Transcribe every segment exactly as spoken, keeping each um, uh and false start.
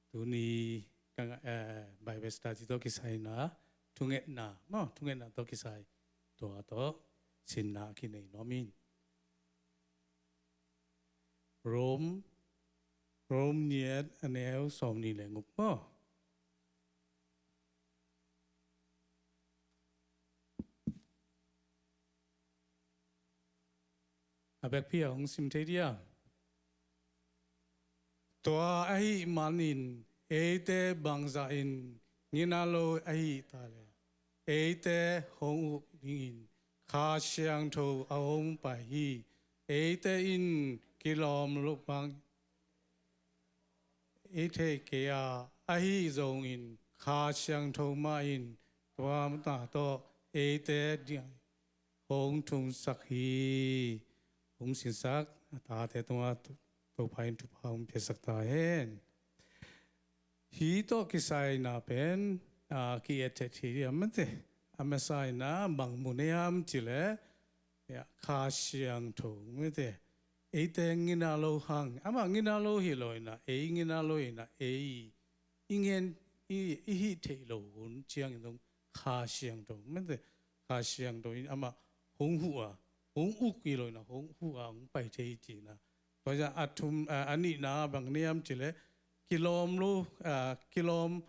Tuni ka nga-, eh, Bible study tawh kisai na, thungetna, maw, thungetna tawh kisai, tua tawh sinna kinei nuam ing. Rom, Rom ni khat a neu sawmnih le guk maw. A bekpi a hong sim thei dia. Tua ahih manin eite bangzah in ngina lo ahih ta leh, eite hong uk dingin Kha Siangtho a hong pai hi. Eite in kilawm lo bang i thei kei a, ahi zongin Kha Siangtho mah in tua mah tawh eite diang hong thumsak hi. Hong sinsak a tate tungah To-, Topa in thupha hong piaksak ta hen. Hih tawh kisai na pen, a, ki-etteh hi a, mate. A masa in a bang mu hiam cih leh, ya, Kha Siangtho, mate. Eite ngina lo hang, amah ngina lo hi lo in a, ei ngina lo in a, ei i ngen, i, i hih theih loh hun ciangin zong Kha Siangtho, mate. Kha Siangtho in amah hong huh a, hong uk hi lo in a, hong huh a, hong pai thei hi ci-in a. Tua ciang a thum, a, a nihna bang hiam cih leh, kilawm lo, a, kilawm,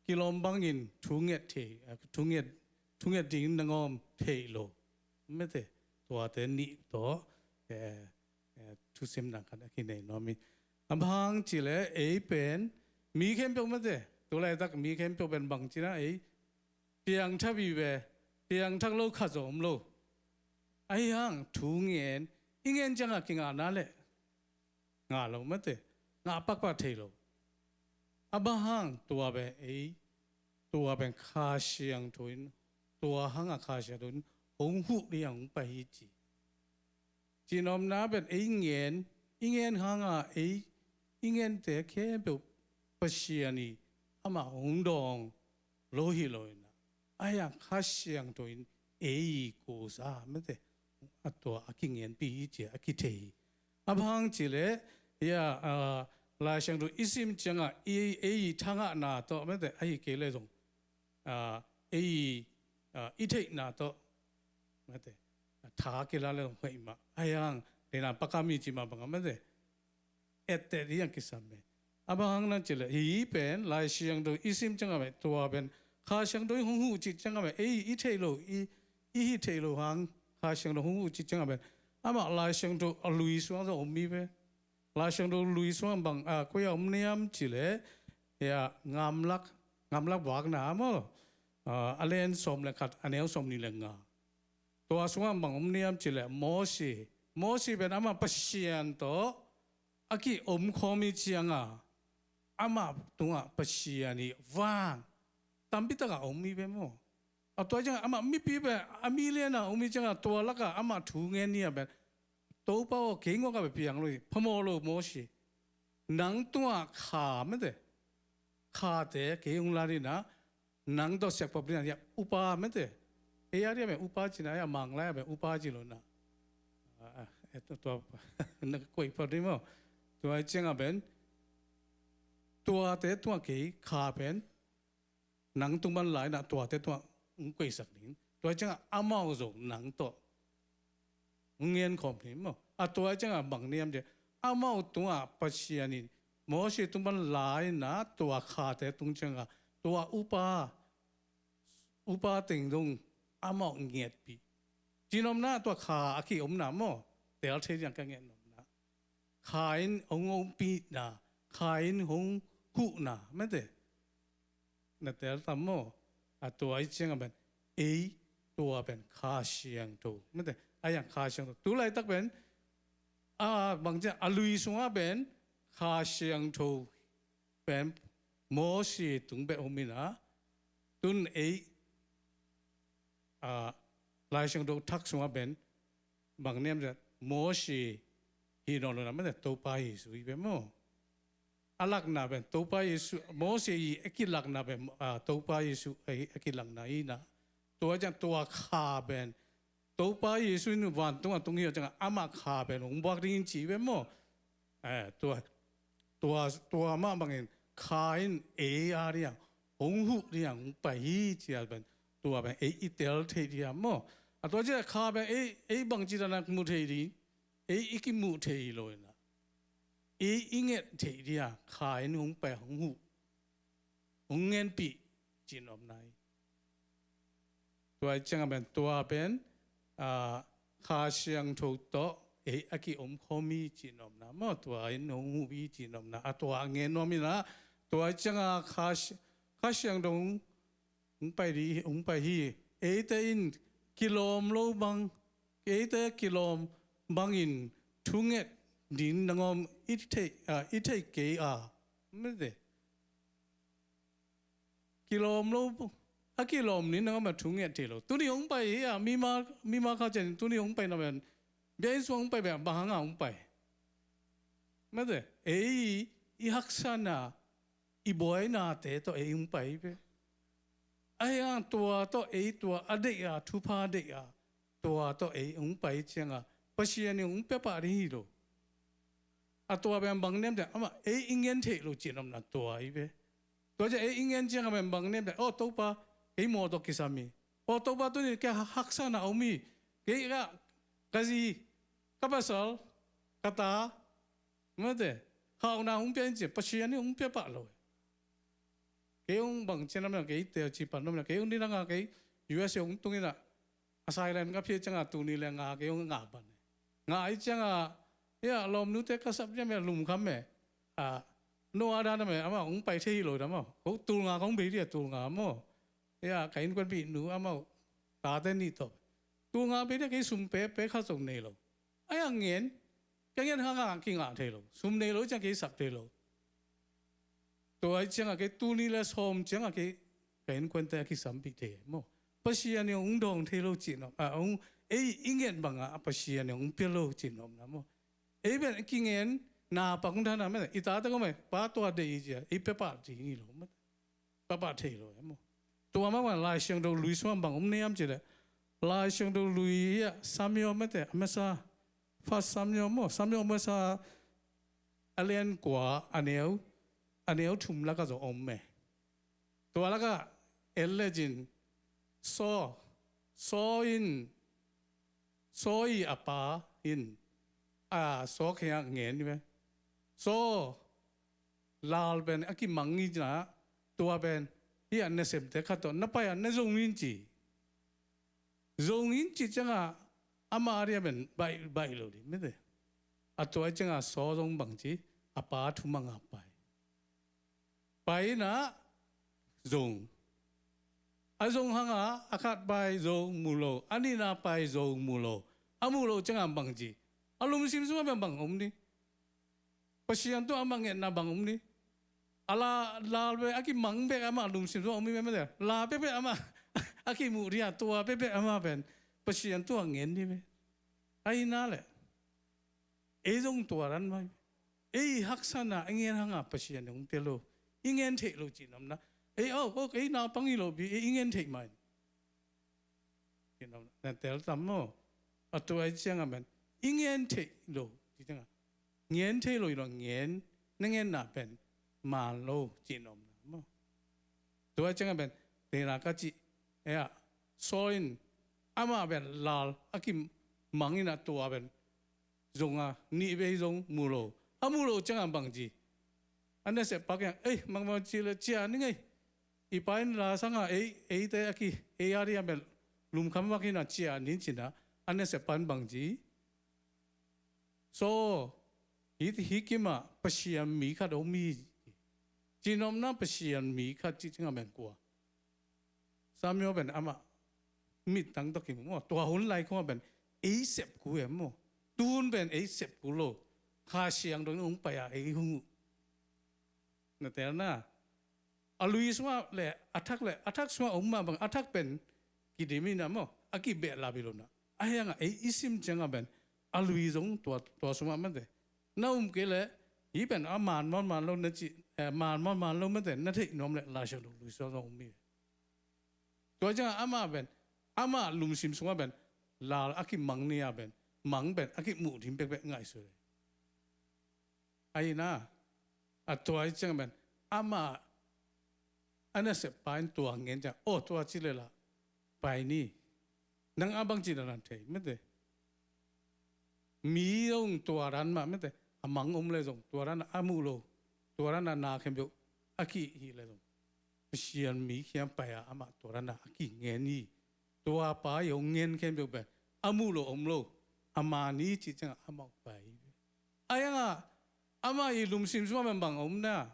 kilawm bangin thunget thei, a, thunget, thunget dingin na ngawm thei lo. Mate, tuate nih tawh, eh, eh, thusimna khat a kinei nuam hi. A bang hang cih leh ei pen, mi khempeuh mate, tu laitak mi khempeuh pen bang ci-in a ei, piangthak vive, piangthak lo khat zong om lo. Ahih hang thu ngen, i ngen ciang a kingahna leh ngah lo mate, ngah pakpak thei lo. A bang hang tua pen ei, tua pen Kha Siangtho in, tua hang a Kha Siangtho in hong huh ding a hong pai hi ci. Cih nopna pen ei ngen, i ngen hang a ei, i ngente khempeuh Pasian in amah hong dawng lo hi lo in a. Ahih hang Kha Siangtho in ei kusa mate, a tua a kingenpih hi ci a kithei hi. A bang hang cih leh, ya, a, Lai Siangtho i sim ciang a, i, ei thangahna tawh mate, ahih kei leh zong, a, ei, a, i theihna tawh mate, a, tha kila leh zong hoih mah. Ahih hang, deihna pakam hi ci mah bang a mate, etteh ding a kisam e. A bang hang na cih leh, hih pen Lai Siangtho i sim ciang a pen, tua pen Kha Siangtho in hong huh cih ciang a pen, ei i theih loh, i, i hih theih loh hang Kha Siangtho hong huh cih ciang a pen, amah Lai Siangtho a lui sungah zong om hi ve. Lai Siangtho lui sungah bang, a, koi ah om hiam cih leh, ya, Ngamlak, Ngamlak Vakna maw, a, a lian sawm le khat, a neu sawmnih le nga. Tua sungah bang om hiam cih leh Moses. Moses pen amah Pasian tawh a ki-omkhawm hi ciang a, amah tungah Pasian in vang tampi tak a om hi ve maw. A tua ciang amah mipi pen a million a om hi ciang a, tua lakah amah thu ngen ni a pen, Topa aw, kei ngawk a pen piang lo hi, phamawh lo Moses. Nang tungah kha mate, khate kei hong la ding a, nang tawh siak pap ding a, ya, upa mate. Ei a ding a pen upa ci-in a, ya, Mang lai a pen upa ci lo in a. A, a, e, tua, tua, na koih pap ding maw. Tua ciang a pen, tuate tungah kei kha pen nang tung pan la in a, tuate tungah hong koihsak ding. Tua ciang a amau zong nang tawh hong ngen khawm hi maw. A tua ciang a bang hiam cih leh, amau tungah Pasian in Moses tung pan la in a, tua khate tung ciang a, tua upa, upa teng zong amau ngetpih. Cih nopna tua kha a ki-omna maw, tel thei ding a ka ngen nopna. Kha in hong ompihna, kha in hong huhna mate. Na tel tam maw? A tua ahih ciang a pen, ei, tua pen Kha Siangtho mate. Ahih hang Kha Siangtho. Tu laitak pen, a, bang ci-a, a lui sungah pen Kha Siangtho pen Moses tung bek om in a, tun ei, a, Lai Siangtho thak sungah pen, bang hiam cih leh Moses hi nawn lo in a, mate, Topa Jesu hi pen maw. A lakna pen Topa Jesu, Moses i a kilakna pen, a, Topa Jesu a, a kilakna hi in a. Tua ciang tua kha pen Topa Jesu in vantung a tung hi ciang a, amah kha pen hong buak ding in ci pen maw. Eh, tua, tua, tua mah bangin Kha in ei a ding a hong huh ding a hong pai hi ci a pen, tua pen ei i tel thei ding a maw. A tua ciang Kha pen ei, ei bangci dan a mu thei ding, ei i kimuh thei lo in a, ei i nget thei ding a Kha in hong pai hong huh, hong ngenpih cih nopna hi. Tua ciang a pen, tua pen, ah, Kha Siangtho tawh ei a kiomkhawm hi cih nopna maw, tua in hong huh hi cih nopna. A tua a ngen nuam in a, tua ciang a Kha Si-, Kha Siangtho hong pai ding, hong pai hi. Eite in kilawm lo bang, eite kilawm bangin thunget ding nangawn i theih, ah, i theih kei a, mete. Kilawm lo, a kilawm ding nangawn a thunget thei lo. Tuni hong pai hi a, mimal, mimal kha ciang tuni hong pai na pen, biakinn sung hong pai pen, bang hang a hong pai. Mete, ei i haksatna, i buainate tawh ei hong pai hi ve. Ahi hang tua tawh ei tua a deih a, thupha deih a, tua tawh ei hong pai ciang a, Pasian in hong pia pah ding hi lo. A tua pen bang nem te, amah ei i ngen theih lo cih nopna tua hi ve. Tua ciang ei i ngen ciang a pen bang nem te, aw Topa, kei mawtaw kisam hi. Aw Topa, tuni kei haksatna om hi. Kei ka, ka zi, ka pasal, ka ta, mete, hauhna hong pia in ci, Pasian in hong pia pah lo. Kei hong bang ciang a, kei teci pan lo, kei hong ding a nga, kei U S A hong tung in a, asylum ka pia ciang a, tuni le nga kei hong nga pan. Nga i ciang a, ya, lawmnute ka sap ciang me, lum kham me. A, no a dan me, amah hong pai thei lo da maw. Ko tul nga kong bei dia, tul nga maw. Ya, ka innkuanpih nu amau tate nih tawh. Tul nga bei dia, kei sum pe, pe khat zong nei lo. Ai a ngen, ka ngen hang a kingah thei lo. Sum nei lo ciang kei sap thei lo. Tua ai ciang a kei tuni le sawm ciang a kei ka innkuante a kisampih thei maw. Pasian in hong dawng thei lo cih nop, a, hong, ei i nget bang a Pasian in hong pia lo cih nopna maw. Ei pen kingen na pang dan a mete, i tate ko me, pa tua deih i cia, ei pia pah ding hi lo mete. Pia pah thei lo e maw. Tua mah bang Lai Siangtho lui sung bang om niam ci le. Lai Siangtho lui hi a, Samuel mete, a masa, First Samuel maw, Samuel a masa, a lian kua, a neu, a neu thum lak a zong om me. Tua lak a en le cin, Saul, Saul in, Saul i a pa in, a, Saul kiang ngen hi ve. Saul, lal pen a kimang hi na, tua pen, hi a nasemte khat tawh, na pai a na zong in ci. Zong in ci ciang a, amah a dia pen, baih, baih lo ding, mete. A tua ciang a Saul zong bang ci, a pa thumang a pai. Pai in a zong. A zong hang a, a khat pai zong mu lo, a nihna pai zong mu lo. A mu lo ciang a bang ci. A lungsim sung a bang om ding. Pasian tungah amah ngetna bang om ding. A la, lal bek a kimang bek amah lungsim sung a om ding mete. La bekbek amah a kimuh ding a tua bekbek amah pen. Pasian tungah ngen ding bek. Ahi na le. Ei zong tua dan mai. Ei haksatna i ngen hang a Pasian in hong pia lo. I ngen theih lo cih nopna. Ei aw, aw, ei naupang hi lo pi, ei i ngen theih mai. Cih nopna, na tel tam maw. A tua ai ciang a pen. I ngen theih lo, cih ciang a. Ngen theih lo hi lo ngen, na ngenna pen. Man lo, cih nopna maw. Tua ai ciang a pen. Tena ka cih. Ei a, Saul in. Amah pen lal, a kimang in a tua pen. Zong a, nih vei zong mu lo. A mu lo ciang a bang ci. A nasep pa kiang, ei, mang mang ci le cia ni ngei. I pa in la sang a, ei, eite a ki, ei a di a bel, lum kham vak in a cia ni cin a, a nasep pa in bang ci. Saul, hi, hi kim a, Pasian mi khat om hi. Ci nopna Pasian mi khat ci ciang a bang kua. Samuel pen amah mittang tawh kimu maw. Tua hun lai khong a pen ei sep kul e maw. Tu hun pen ei sep kul lo. Kha Siangtho in hong pai a ei hong uh. Na tel na. A lui sungah le a thak le a thak sungah om mah bang a thak pen kidim in a maw. A kibehlap hi lo na. A hiang a ei i sim ciang a pen a lui zong tua, tua sungah mate. Na um kei le hi pen a man man man lo na ci, eh, man man man lo mate na theih nuam le Lai Siangtho lui sungah zong om hi. Tua ciang amah pen, amah lungsim sungah pen, lal a kimang ni a pen, mang pen, a kimuh ding bekbek ngaihsut e. Ahi na, a tua ciang pen, Amah a nasep pa in tua ngen ciang, aw, tua ci leh lah pai ni. Nang a bang ci na nan thei mete. Mi zong tua dan mah mete. A mang om leh zong tua dan a muh lo. Tua dan a na khempeuh a kihih leh zong, Pasian mi kiang pai a amah tua dan a kingen hi. Tua pa i hong ngen khempeuh pen a muh lo om lo, a man hi cih ciangah amah hong pai hi. Ahi hangah amah i lungsim sungah bang om na,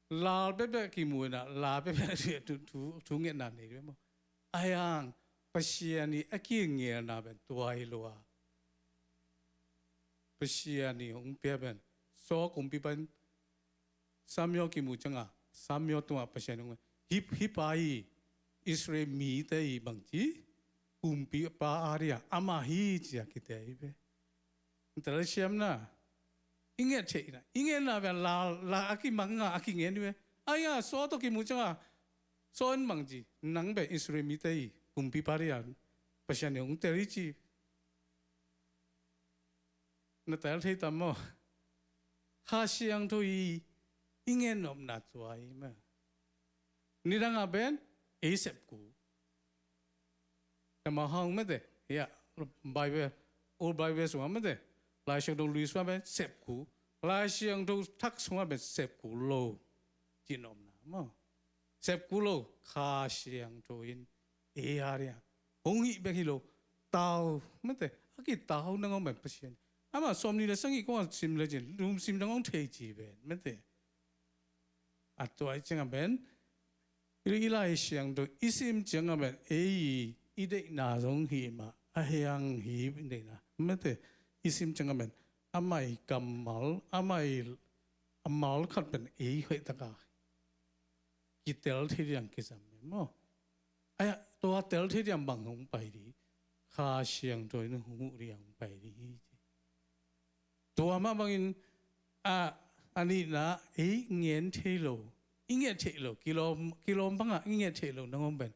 lal peuhpeuh kimu in ah, lal peuhpeuh thu, thu, thu ngetna nei ve maw. Ahi hang Pasian i a kingelna pen tua hi lo a, Pasian i hong pia pen, Saul kumpipa in Samuel kimu ciangah, Samuel tungah Pasian hong, hih, hih pa hi Israel mite i bangci kumpipa a dia amah hi ci-a kite hi ve. Telsiam na, i nget theihna, i ngetna pen la, la a kimang a, a kingen hi ve. Ahi hangah Saul tawh kimu ciangah, Saul in bangci, nang pen Israel mite i kumpipa dia Pasian i hong tel hi ci. Na tel thei tam maw? Kha Siangtho i, i ngen nopna tua hi mah. Nidang a pen ei sepku. Ema hang mete, ya, Bible, Old Bible sungah mete. Lai Siangtho Lui sungah pen sepku. Lai Siangtho Thak sungah pen sepku lo. Ci nopna maw. Sepku lo, Kha Siangtho in ei a dia hong hih bek hi lo, tau mete, a kitau nangawn pen Pasian. Amah sawmnih le sagih kong a sim le cin, lungsim nangawn thei ci pen mete. A tua i ciangah pen, i, i Lai Siangtho i sim ciangah pen, ei i deihna zong hi mah, a hiang hi deihna mete. I sim ciangah pen, amah i kammal, amah i a mal khat pen ei hoih taka kitel thei diang kisam maw. Ahi hang tua tel thei diang bang hong pai di, Kha Siangtho in hong huh diang hong pai di. Tua mah bangin a, a nihna, ei ngen thei lo, i nget theih lo, kilawm, kilawm bangah i nget theih lo nangawn pen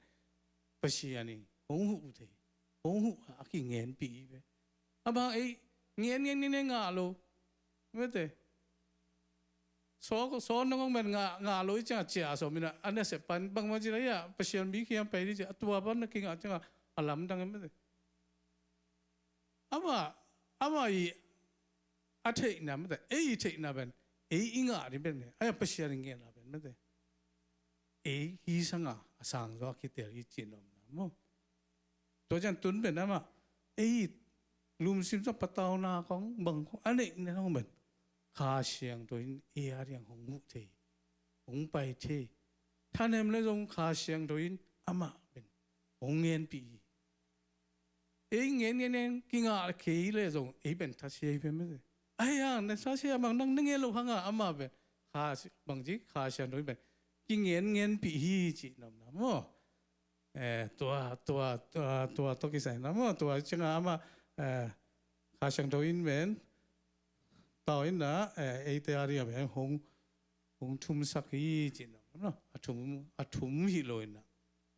Pasian in hong huh thei, hong huh a, a kingenpih hi ve. A bang ei ngen ngen ngen ngen ngah lo mete. Saul, Saul nangawn pen ngah, ngah lo i ciangah cia sawm in ah, a nasep pan bangmah ci la ia, Pasian mi kiang pai di ci a, tua pan na kingah ciangah a lamdang hi mete. Amah, amah i a theihna mete, ei i theihna pen ei i ngah di pen, ahi a Pasian i ngetna pen mete, ei hi sanga a sangzaw a kitel hi cin omna maw. Tua ciang tun pen amah ei lungsim sung patauna kong bang kong a neih nangawn pen Kha Siangtho in ei a diang hong huh thei, hong pai thei. Thanem le zong Kha Siangtho in amah pen hong ngenpih hi. Ei ngen ngen ngen kingah kei le zong ei pen thasia hi pen mete. Ahi hang na thasia bang nang na ngen loh hangah amah pen Kha Si-, bangci Kha Siangtho in pen kingen ngenpih hi cih nopna maw. Eh, tua, tua, tua, tua tawh kisai na maw, tua ciangah amah, eh, Kha Siangtho in pen tau in ah, eh, eite a diang pen hong, hong thumsak hi cih nopna maw. A thum, a thum hi lo in ah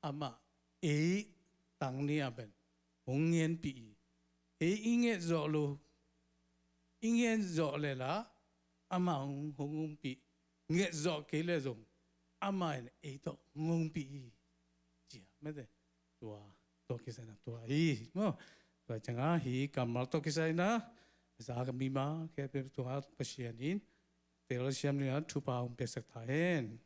amah ei tang ni a pen hong ngenpih hi. Ei i nget zawh lo, i nget zawh le lah amah hong, hong ompih, nget zawh kei le zong amah in ei tawh hong ompih hi. Cia mete. Tua, tua kisai na tua hi maw. Tua ciangah hih kammal tawh kisai na za ka mima ke pe tua Pasian in telsiam ni a thupha hong piaksak ta hen.